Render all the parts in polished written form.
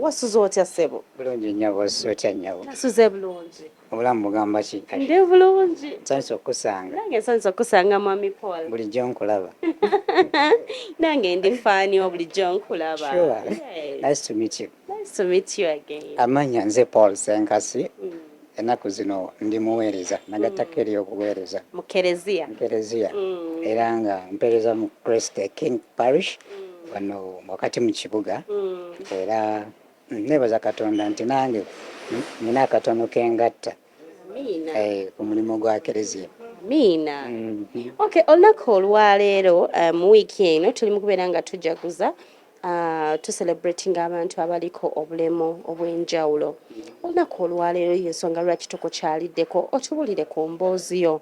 Wasuze otya, ssebo? Bulungi nnyabo, wasuze otya, nnyabo? Nasuze bulungi. Obulamu bugamba ki? Ndi bulungi. Nsanyusa okukusanga. Nange nsanyusa okusanga, Mwami Paul. Bulijjo nkulaba. Nange ndi fan wo, bulijjo nkulaba. Sure. Yes. Nice to meet you. Nice to meet you again. Amanya nze Paul Senkasi. Ennaku zino ndi muweereza, nagattako eri obuweereza. Mu kereziya. Mu kereziya. Era nga mpeereza mu Christ the King Parish wano wakati mu kibuga. Era neebaza Katonda nti nange nina akatono kengatta Amiina. Ku mulimu gwa kereziya. Amiina. Okay, olunaku olwaleero, mu wiiki eno tuli mu kubeera nga tujaguza, tucelebrating abantu abaliko obulemu obw'enjawulo. Olunaku olwaleero y'ensonga lwaki tukukyaliddeko otubulire ku mboozi yo,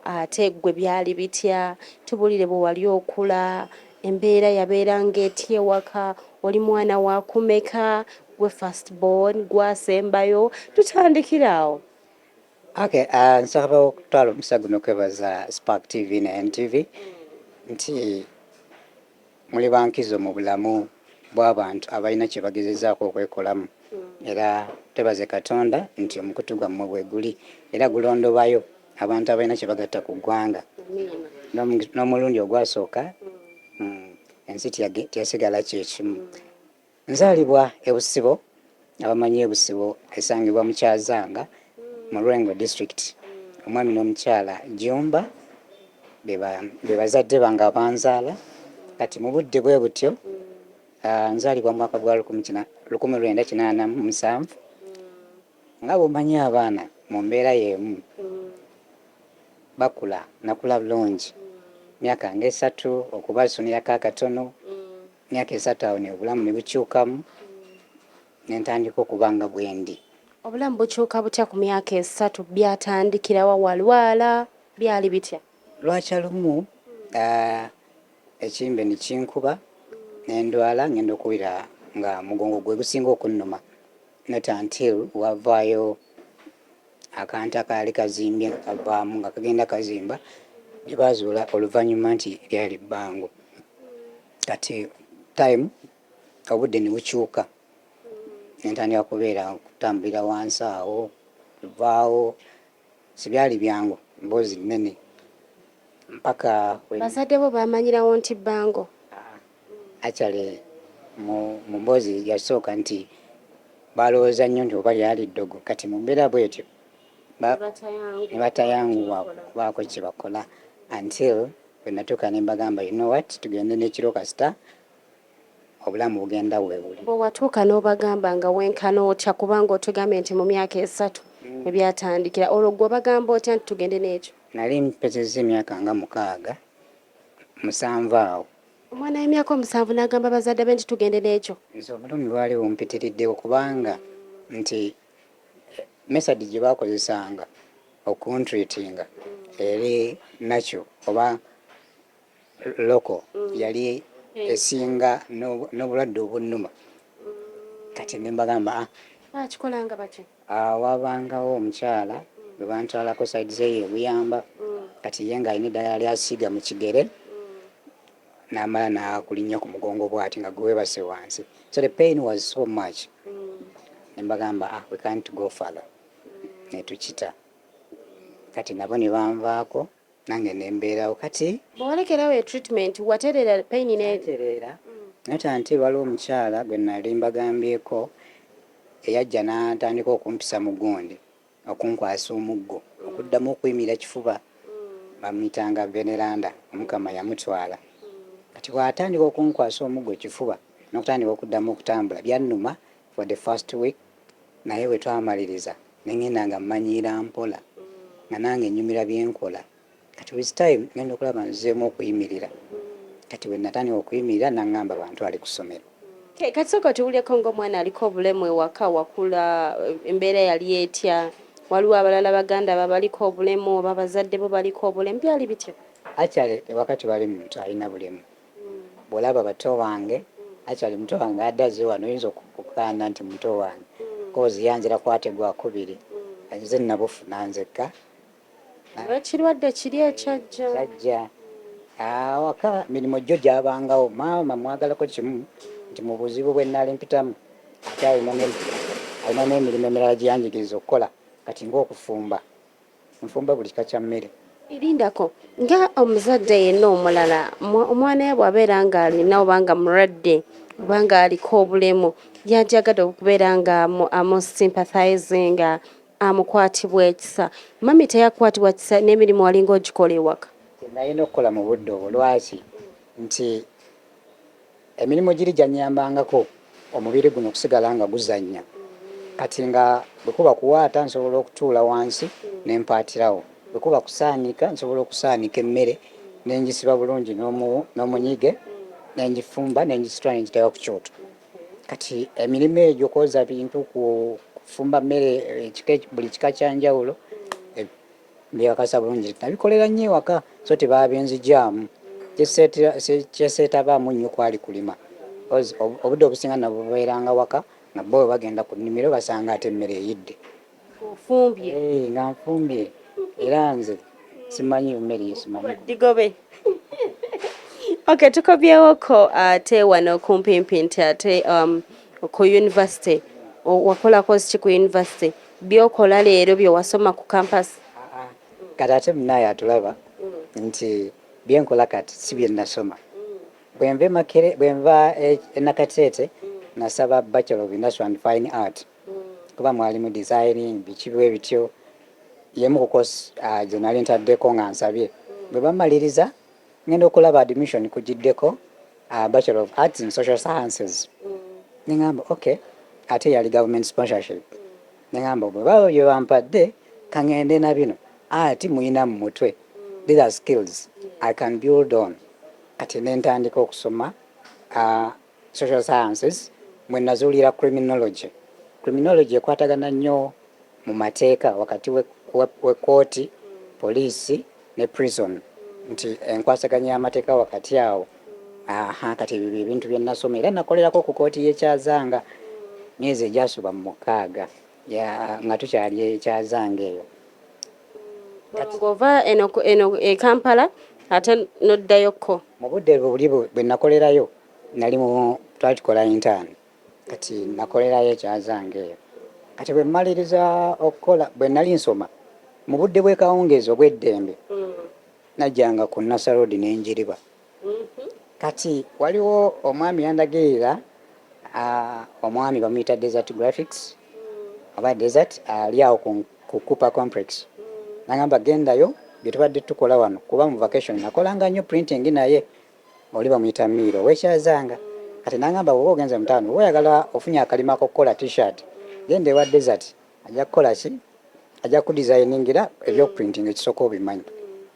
ate gwe byali bitya? Tubulire bwe wali okula, embeera yabeera ng'etya ewaka? Oli mwana wa kumeka? Gwe first born, gwasembayo? Tutandikire awo. Okay, nsaba okutwala omukisa guno okwebaza Spark TV ne NTV nti muli bankizo mu bulamu bw'abantu abalina kye bagezezaako okwekolamu. Era twebaze Katonda nti omukutu gwammwe bwe guli era gulondobayo abantu abalina kye bagatta ku ggwanga. N'omulundi ogwasooka ensi teyasigala kyekimu. Nzaalibwa e Busibo. Abamanyi e Busibo, esangibwa mu Kyazanga mu Lwengo District. Omwami n'omukyala Jumba be bazadde bange abanzaala. Kati mu budde bwe butyo, nzaalibwa mu mwaka gwa 1987. Nga bw'omanyi, abaana mu mbeera y'emu bakula, nakula bulungi myaka nga 3, okubasunirako akatono myaka 3, awo ne obulamu ne bukyukamu ne ntandika okuba nga bwendi. Obulamu bukyuka butya ku myaka 3? Byatandikirawa? Walwala? Byali bitya? Lwakya lumu, ekimbe ne kinkuba nendwala, ngenda okuwulira nga mugongo gwe gusinga okunnuma, not until wavaayo akantu akaali kazimbye nga kavaamu, nga kagenda kazimba, ne bazuula oluvannyuma nti lyali bbango. Kati time, obudde ne bukyuka, nentandika kubeera kutambulira wansi awo vaawo. Sibyali byangu, mboozi nnene mpaka Bazadde bo bamanyirawo nti bbango? Actually, mu mboozi yasooka nti balowooza nnyo nti oba lyali ddogo. Kati mu mbeera bwetyo ne batayanguwa kubaako kye bakola until bwe natuuka ne mbagamba, "You know what, tugende n'ekiro, kasita obulamu bugenda weebuli." Bwe watuuka n'obagamba nga wenkana otya? Kubanga otugambye nti mu myaka 3 we byatandikira. Olwo gwe obagamba otya nti tugende n'ekyo? Nali mpezezza emyaka nga 6, 7 awo. Omwana w'emyaka 7 n'agamba bazadde be nti tugende n'ekyo? Nze obulumi bwali bumpitiriddewo, kubanga nti method gye bakozesanga okuntreatinga eri nakyo oba local yali esinga n'obulwadde obunnuma. Kati ne mbagamba, "Ah." Bakikolanga batya? Ah, wabangawo omukyala bwe bantwalako side zeeyo ebuyamba. Kati ye ng'alina eddagala lyasiiga mu kigere, n'amala n'akulinnya ku mugongo bw'ati nga gwe weebase wansi. So the pain was so much, ne mbagamba, "Ah, we can't go further." Ne tukita. Kati nabo ne banvaako, nange ne mbeerawo kati. Bwewalekerawo e treatment, waterera pain ne? Tereera, naye nti waliwo omukyala gwe nali mbagambyeko eyajja n'atandika okumpisa mu gundi, okunkwasa omuggo okuddamu okuyimirira kifuba. Bamuyitanga Veneranda, Omukama yamutwala. Kati bw'atandika okunkwasa omuggo kifuba n'okutandika okuddamu okutambula, byannuma for the first week, naye bwe twamaliriza nengenda nga mmanyiira mpola, nga nange nyumira byenkola. Kati with time ngenda okulaba nzeemu okuyimirira. Kati bwe natandika okuyimirira, naŋŋamba bantwale ku ssomero. Kati sooka tuwulireko, ng'omwana aliko obulemu ewaka wakula, embeera yali etya? Waliwo abalala baganda babaliko obulemu oba bazadde bo baliko obulemu? Byali bitya? Actually, ewaka tewali muntu alina bulemu. Bw'olaba bato wange, actually muto wange adde azze wano, oyinza okukaana nti muto wange, 'cause yanzira kwate gwakubiri, nze nabufuna nzekka. Ekirwadde kiri ekyajja? Kyajja. Awaka mirimu gyo gyabangawo. Maama mwagalako kimu nti mu buzibu bwe nali mpitamu Ate alina n'emirimu emirala gye yanjigiriza okukola, kati ng'okufumba. Nfumba buli kika kya mmere. Erindako nga omuzadde yenna omulala, omwana we bw'abeera ng'alina oba nga mulwadde oba ng'aliko obulemu, yandyagadde okubeera nga amusympathizinga, amukwatibwa ekisa. Mami teyakwatibwa kisa n'emirimu walinga ogikola ewaka? Nalina okukola mu budde obwo. Lwaki? Nti emirimu giri gyannyambangako omubiri guno okusigala nga guzannya. Kati nga bwe kuba kuwaata, nsobola okutuula wansi ne mpaatirawo. Bwe kuba kusaanika, nsobola okusaanika emmere ne ngisiba bulungi n'omunyige, ne ngifumba, ne ngisitula ne ngiteeka ku kyoto. Kati emirimu egyo, kwoza bintu, kufumba mmere buli kika kya njawulo, mbyekakasa bulungi nabikolera nnyo ewaka, so tebabinzigyamu. Kyeseetabaamu nnyo kwali kulima. Obudde obusinga nabubeeranga waka, nga bo bwe bagenda ku nnimiro basanga ate emmere eyidde. Ofumbye? Nga nfumbye, era nze simanyi mmere ye simanyi. Digobe. Okay, tukobyewoko ate wano kumpimpi nti ate ku university wakola course ki ku university? Byokola leero bye wasoma ku campus? Kati ate munaaye atulaba nti byenkola kati si bye nasoma. Bwe nva e Makere, bwe nva e Nakateete, nasaba Bachelor of Industrial and Fine Art, kuba mwalimu designing, biki bwe bityo. Y'emu ku course gye nali ntaddeko nga nsabye. Bwe bamaliriza, ngenda okulaba admission kugiddeko Bachelor of Arts in Social Sciences. Ne ŋŋamba okay, ate yali government sponsorship. Ne ŋŋamba bwe baba bye bampadde, kaŋŋende na bino. Art muyina mu mutwe. These are skills I can build on. Kati ne ntandika okusoma social sciences, mwe nazuulira criminology. Criminology ekwatagana nnyo mu mateeka wakati w'ekkooti, poliisi ne prison, nti enkwasaganya y'amateeka wakati awo. Aha, kati ebyo bye bintu bye nasoma, era nakolerako ku kkooti y'e Kyazanga myezi egyasoba mu 6 nga tukyali e Kyazanga eyo. Ng'ova eno e Kampala ate n'oddayokko? Mu budde buli bwe nakolerayo, nali mu twali tukola intern. Kati nakolerayo e Kyazanga eyo. Kati bwe mmaliriza okukola, bwe nali nsoma mu budde bw'ekawungeezi obw'eddembe, najjanga ku Nasser Road ne njiriba. Kati waliwo omwami yandagirira, omwami bamuyita Desert Graphics oba Desert, ali awo ku Cooper Complex. Nagamba gendayo, bye tubadde tukola wano, kuba mu vacation nakolanga nnyo printing, naye oli bamuyita Miiro ow'ekyazanga. Kati nagamba bw'oba ogenze mu town, oba oyagala ofunye akalima ak'okukola T-shirt, genda ewa Desert, ajja kukola ki, ajja kudesigningira ebyokuprinting, ekisooka obimanyi.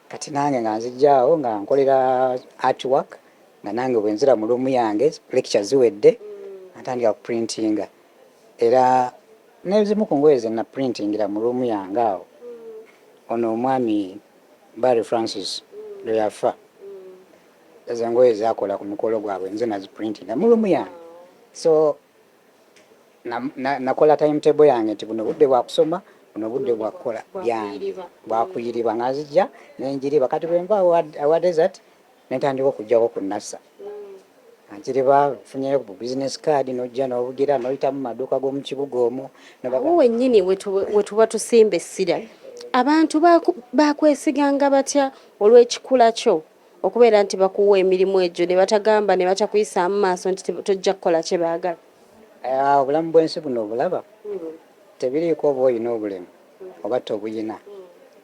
Kati nange nga nzijja awo nga nkolera artwork, nga nange bwe nzira mu room yange, lecture ziwedde, natandika kuprintinga. Era n'ezimu ku ngoye ze naprintingira mu room yange awo, ono omwami Barry Francis lwe yafa, ezo engoye zakola ku mukolo gwabwe nze naziprintinga mu room yange. So nakola timetable yange nti buno budde bwa kusoma, buno budde bwa kukola byange, bwakuyiriba, nga nzijja nenjiriba. Kati bwe nva awa Desert, nentandika okujjako ku Nasser, nkiriba, nfunyeyo ku business card, nojja n'obugira n'oyita mu maduuka g'omu kibuga omwo. Awo wennyini we tuba tusimba essira, abantu bakwesiganga batya olw'ekikula kyo okubeera nti bakuwa emirimu egyo ne batagamba ne batakuyisaamu maaso nti tojja kukola kye baagala? Ah, obulamu bw'ensi buno obulaba tebiriiko oba olina obulemu oba tobuyina,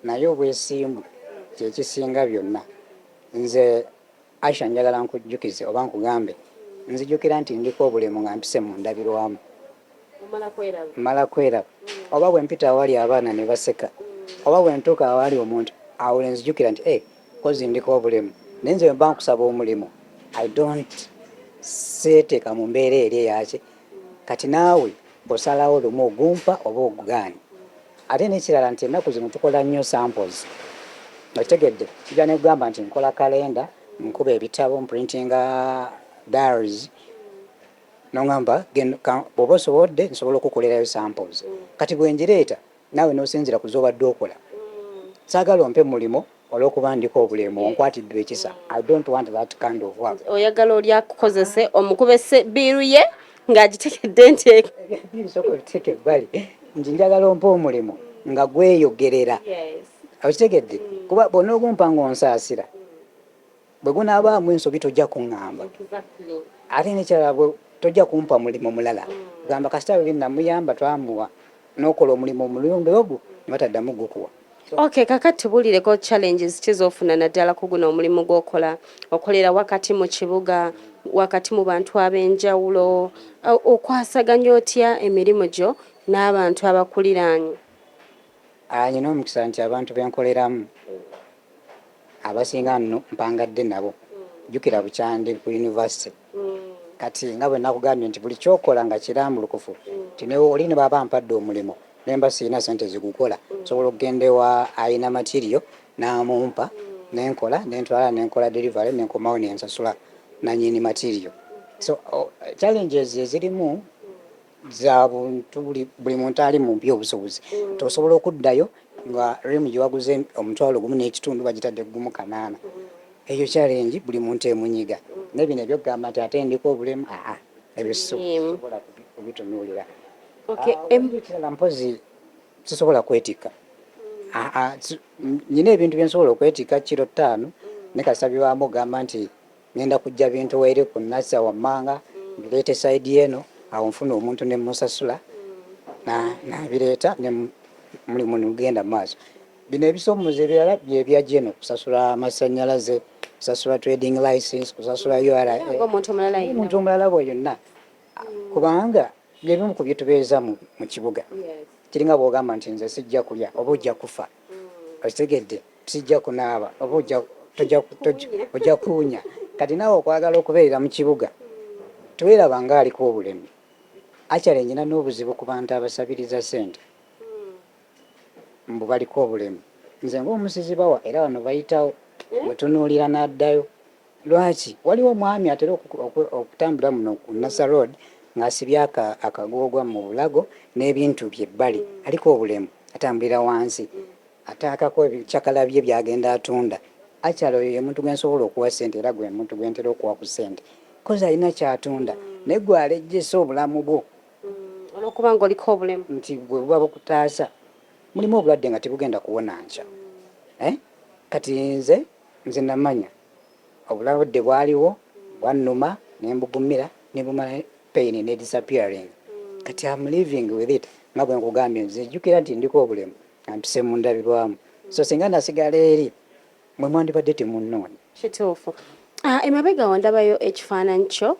naye obwesimbu kyekisinga byonna. Nze Aisha, njagala nkujjukize oba nkugambe, nzijukira nti ndiko obulemu nga mpise mu ndabirwamu. Mmala kweraba, oba bwe mpita awali abaana ne baseka, oba bwe ntuuka awali omuntu awo nzijukira nti eh, kozi ndiko obulemu. Naye nze bwe mba nkusaba omulimu, I don't seeteeka mu mbeera eri eyaki. Kati naawe osalawo lumu ogumpa oba ogugaanye. Ate n'ekirala nti ennaku zino tukola nnyo samples, okitegedde? Kijja nekugamba nti nkola kalenda, nkuba ebitabo, mprintinga diaries, nongamba bw'oba osobodde nsobola okukolerayo samples. Kati bwe ngireeta, naawe n'osinziira ku z'obadde okola. Saagala ompe mulimu olw'okuba ndiko obulemu, onkwatiddwa ekisa. I don't want that kind of work. Oyagala oli akukozese, omukube bill ye. Ng'agitegedde nti Ebisooka obiteeka ebbali, nti njagala ompa omulimu nga gweyogerera. Okitegedde? Kuba bw'onoogumpa ng'onsaasira, bwe gunaabaamu ensobi tojja kuŋŋamba. Ate n'ekirala, tojja kumpa mulimu mulala. Gamba kasita luli namuyamba, twamuwa, n'okola omulimu omulundi ogwo ne bataddamu gukuwa. Okay, kakati tubuulireko challenges ki z'ofuna naddala ku guno omulimu gw'okola. Okolera wakati mu kibuga, wakati mu bantu ab'enjawulo. Okwasaganya otya emirimu gyo n'abantu abakuliraanye? Nyina omukisa nti abantu benkoleramu abasinga nno mpangadde nabo. Jjukira bukyandi ku university. Kati nga bwe nakugambye nti buli kyokola nga kirambulukufu, nti ne oli ne baba mpadde omulimu ne mba sirina ssente zigukola, nsobola okugenda ewa ayina material n'amumpa, nenkola, nentwala, nenkola delivery, nenkomawo, nensasula nanyini material. So challenges ezirimu za buntu, buli muntu ali mu byobusuubuzi tosobola okuddayo nga rimu gye waguze 1500 bagitadde 1800. Eyo challenge buli muntu emunyiga. Naye bino ebyokugamba nti ate ndiko obulemu, aa, ebyo sisobola kubitunuulira. Ekirala, mpozi sisobola kwetikka. Nyina ebintu byensobola okwetikka kiro 5, ne kasita bibaamu ogamba nti ngenda kujja bintu waire ku nasa wammanga mbireete side eno, awo nfuna omuntu ne musasula nabireeta, ne mulimu nigenda mu maaso. Bino ebisomoozo ebirala byebya geno kusasula amasannyalaze, kusasula trading license, kusasula URA. Ng'omuntu omulala yenna. Omuntu omulala bwe yonna, kubanga byebimu ku byetubeeza mu kibuga. Kiringa bw'ogamba nti nze sijja kulya oba ojja kufa. Okitegedde? Sijja kunaaba oba ojja kuwunya. Kati naawe okwagala okubeerera mu kibuga, teweeraba nga aliko obulemu. Actually nyina n'obuzibu ku bantu abasabiriza ssente mbu baliko obulemu. Nze ng'omusizi bawa, era wano bayitawo mutunuulira n'addayo. Lwaki? Waliwo omwami atera okutambula muno ku Nasa Road ng'asibye akagoogwa mu bulago n'ebintu bye ebbali, aliko obulemu, atambulira wansi, ataakako ebikyakala bye byagenda atunda. Actually oyo ye muntu gwe nsobola okuwa ssente, era gwe muntu gwe ntera okuwa ku ssente, 'cause alina kyatunda. Naye gwe alejjesa obulamu bwo Olwokuba nga oliko obulemu. Nti bwe buba bukutaasa, mulimu obulwadde nga tebugenda kuwona nkya. Eh? Kati nze namanya obulwadde bwaliwo bwannuma, nembugumira, nebumala, pain ne disappearing. Kati am living with it. Nga bwe nkugambye, nze jjukira nti ndiko obulemu nga mpise mu ndabirwamu, so singa nasigala eri mwe mwandibadde temunnoonya. Kituufu. Emabega wo ndabayo ekifaananyi kyo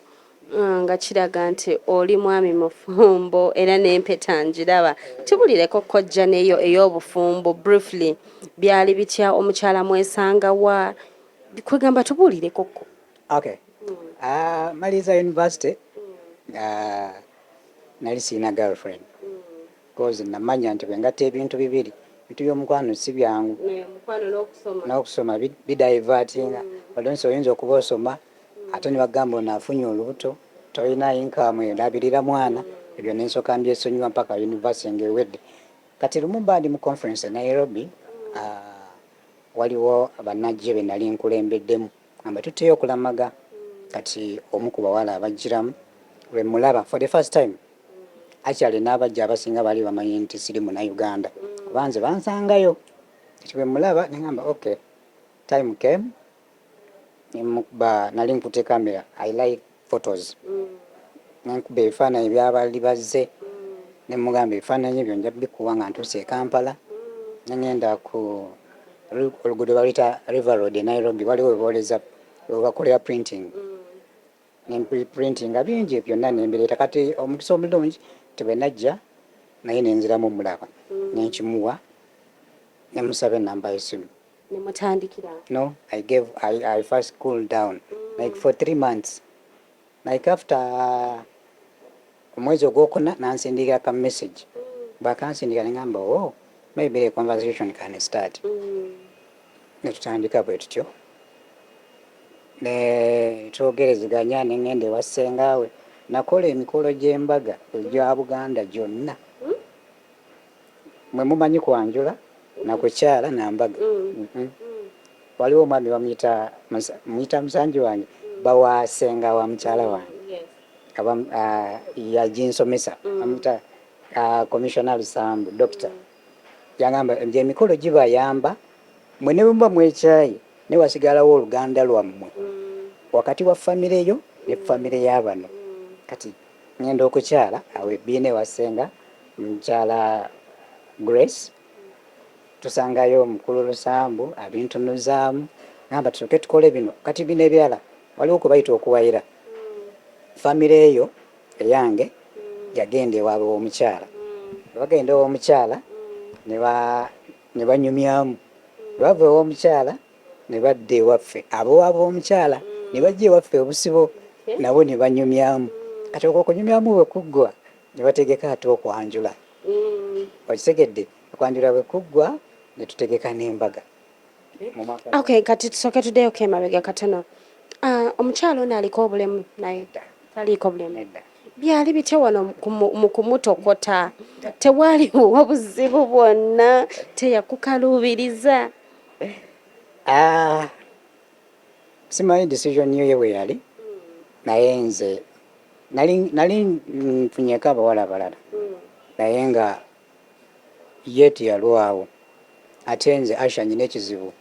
nga kiraga nti oli mwami mufumbo, era n'empeta ngiraba. Tubulireko kojja neyo ey'obufumbo briefly. Byali bitya? Omukyala mwesangawa? Kwegamba tubuulireko ko. Okay. Maliriza university, nali sirina girlfriend, cause namanya nti bwe ngatta ebintu bibiri, ebintu by'omukwano si byangu. Omukwano n'okusoma. N'okusoma bidivertinga. Olonsi oyinza okuba osoma ate ne bagamba ono afunye olubuto, tolina income erabirira mwana. Ebyo nensooka mbyesonyiwa mpaka university ng'ewedde. Kati lumu mba ndi mu conference e Nairobi, waliwo bannajje be nali nkulembeddemu amba tutteyo okulamaga. Kati omu ku bawala abajjiramu lwe mulaba for the first time, actually n'abajja abasinga baali bamanyi nti siri Munnayuganda, kuba nze bansangayo. Kati bwe mulaba neŋŋamba okay, time came, nemukuba. Nali nkute camera, I like photos, nenkuba ebifaananyi byabali bazze, nemugamba ebifaananyi ebyo nja bikuwa nga ntuuse e Kampala. Nengenda ku oluguudo baluyita River Road e Nairobi, waliwo webooleza webakolera printing, nemprintinga bingi byonna nembireeta. Kati omukisa omulungi ti bwe najja naye nenziramu mulaba, nenkimuwa, nemusaba enamba y'essimu. Nemutandikira. No, I first cooled down like for 3 months. Like after omwezi ogwokuna nansindikira ka message. Bwakansindikira nengamba, oh, maybe a conversation can start. Netutandika bwe tutyo, ne twogerezeganya, nengenda ewa ssengaawe. Nakola emikolo gy'embaga egya Buganda gyonna. Mwe mumanyi kwanjula nakukyala nambaga. Waliwo omwami bamuyita muyita musanji wange, bawa ssenga wa mukyala wange. Yaginsomesa amuta Commissioner Lusambu, doctor. Yagamba nti emikolo gibayamba mwe ne bwemuba mwekyaye, naye wasigalawo oluganda lwammwe wakati wa famire yo ne famire y'abano. Kati ngenda okukyala awo ebbiina ewasenga mukyala Grace, tusangayo omukulu Lusambu, abintunuzaamu, gamba tusooke tukole bino. Kati bino ebirala waliwo kwe bayita okuwayira. Famire eyo eyange yagenda ewaabwe w'omukyala, bagenda ew'omukyala ne banyumyamu, bava ew'omukyala ne badda ewaffe, abowaabwe w'omukyala ne bajja ewaffe obusibo, nabo ne banyumyamu. Kati okwo okunyumyamu bwe kuggwa, ne bategeka ate okwanjula. Okitegedde? Okwanjula bwe kuggwa, ne tutegeka n'embaga. Okay, kati tusooke tuddeyoko emabega katono. Omukyala ono aliko obulemu, naye taliiko bulemu? Byali bitya wano mu kumutokota? Tewaaliwo obuzibu bwonna? Teyakukaluubiriza? Ah, simanyi decision yo ye bwe yali, naye nze nali nfunyeko abawala abalala, naye nga ye teyalwawo. Ate nze, Asha, nyina ekizibu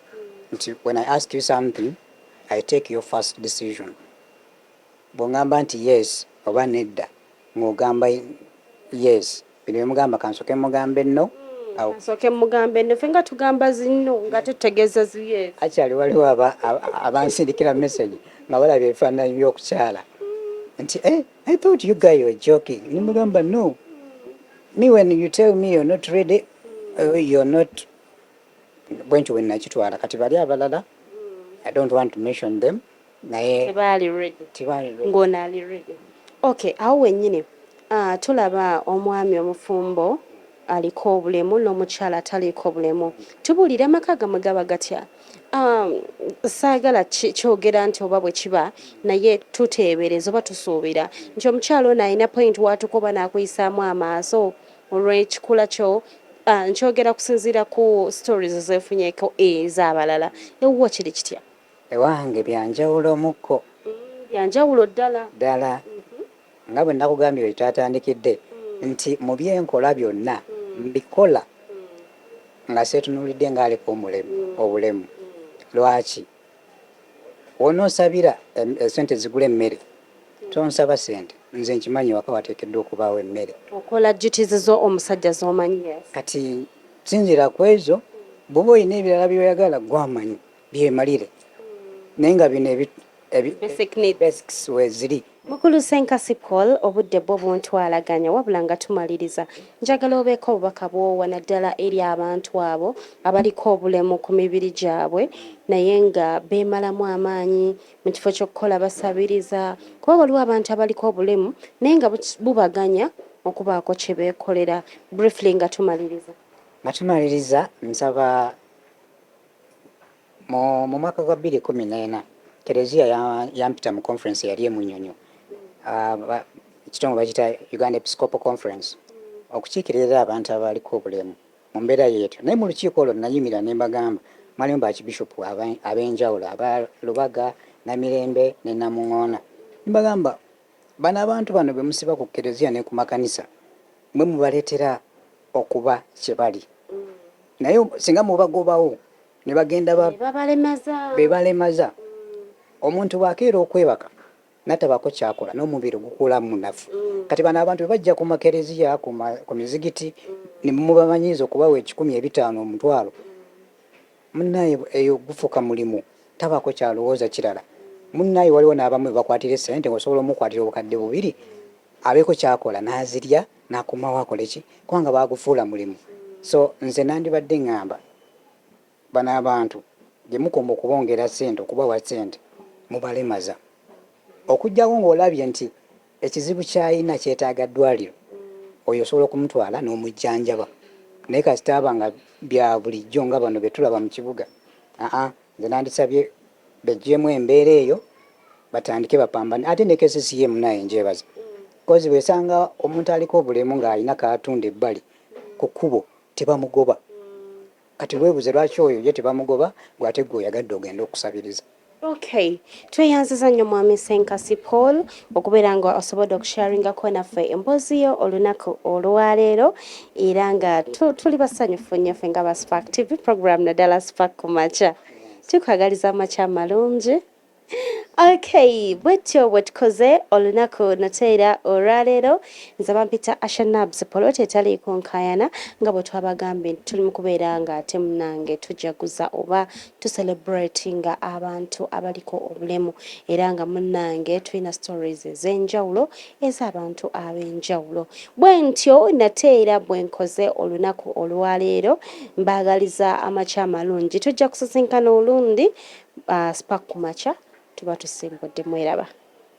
nti when I ask you something, I take your first decision. Bw'ongamba nti yes oba nedda, ng'ogamba yes, bino byemugamba kansooke mugambe no. Kansooke mugambe no, ffe nga tugamba zino nga tutegeeza zi yes. Actually waliwo abansindikira message nga balaba ebifaananyi by'okukyala nti, "Eh, I thought you guy were joking." Nimugamba, "No, me, when you tell me you're not ready, you're not." Bwentyo bwe nakitwala. Kati bali abalala, I don't want to mention them, naye tebaali ready. Tebaali ready. Ng'ono ali ready. Okay, awo wennyini tulaba omwami omufumbo aliko obulemu n'omukyala ataliiko bulemu. Tubuulire, amaka gammwe gaba gatya? Saagala kyogera nti oba bwe kiba, naye tuteebereza oba tusuubira nti omukyala ono alina point watuka oba n'akuyisaamu amaaso olw'ekikula kyo. Nkyogera kusinziira ku stories zeefunyeeko ez'abalala. Ewuwo kiri kitya? Ewange byanjawulo mukko. Byanjawulo ddala. Ddala, nga bwe nakugambye bwe twatandikidde nti mu byenkola byonna mbikola nga seetunuulidde ng'aliko obulemu. Lwaki wonoosabira esente zigula emmere? Tonsaba sente, nze nkimanyi waka wateekeddwa okubaawo emmere. Okola duties zo omusajja z'omanyi, yes. Kati sinzira ku ezo. Bw'oba olina ebirala by'oyagala, gwamanyi byemalire, naye nga bino Basic needs. Basics weeziri. Mukulu Senkasi Paul, obudde bwo buntwalaganya, wabula nga tumaliriza njagala obeeko obubaka bw'owa naddala eri abantu abo abaliko obulemu ku mibiri gyabwe naye nga beemalamu amaanyi, mu kifo ky'okukola basabiriza, kuba waliwo abantu abaliko obulemu naye nga bubaganya okubaako kye beekolera. Briefly nga tumaliriza. Nga tumaliriza, nsaba mu mwaka gwa 2014 Kereziya yampita mu conference eyali e Munyonyo. Ekitongole bakiyita Uganda Episcopal Conference, okukiikirira abantu abaliko obulemu mu mbeera yeetyo. Naye mu lukiiko olwo nayimirira ne mbagamba, mwalimu bakibishopu ab'enjawulo aba Lubaga, Namirembe ne Namuŋoona, ne mbagamba, bano abantu bano be musiba ku kereziya ne ku makanisa, mwe mubaleetera okuba kye bali, naye singa mubagobawo ne bagenda ne babalemaza. Be balemaza. Omuntu bw'akeera okwebaka natabako kyakola, n'omubiri gukula munafu. Kati bano abantu bwe bajja ku makereziya, ku mizigiti, ne mubamanyiiza okubawa 100, 500, 10,000, munnaye eyo gufuuka mulimu, tabaako kyalowooza kirala. Munnaye waliwo n'abamu be bakwatira essente, ng'osobola omukwatira 2000 abeeko kyakola, n'azirya n'akomawo akole ki, kubanga bagufuula mulimu. So nze nandibadde ŋŋamba bano abantu gye mukoma okubongera ssente, okubawa ssente, mubalemaza. Okuggyako ng'olabye nti ekizibu ky'alina kyetaaga ddwaliro, oyo osobola okumutwala n'omujjanjaba, naye kasita aba nga bya bulijjo nga bano be tulaba mu kibuga, aa, nze nandisabye beggyemu embeera eyo, batandike bapambane. Ate ne KCCA munaye njebaza, kozi bwesanga omuntu aliko obulemu ng'alina kaatunda ebbali ku kkubo, tebamugoba. Kati weebuze lwaki oyo ye tebamugoba, gwe ate gwe oyagadde ogende okusabiriza. Okay, tweyanziza nnyo Mwami Ssenkasi Paul okubeera nga osobodde okusharingako naffe emboozi yo olunaku olwaleero, era nga tuli basanyufu nnyo ffe nga ba Spark TV program, naddala Spark ku makya. Tukwagaliza amakya amalungi. Okay, bwetyo bwe tukoze olunaku nate era olwaleero. Nze bampita Asha Nabs Poloti etaliiko nkaayana, nga bwe twabagambye nti tuli mu kubeera nga ate munange tujaguza oba tucelebratinga abantu abaliko obulemu, era nga munnange tulina stories ez'enjawulo ez'abantu ab'enjawulo. Bwe ntyo nate era bwe nkoze olunaku olwaleero, mbaagaliza amakya amalungi. Tujja kusisinkana olundi Spark ku makya, tuba tusimbudde. Mweraba.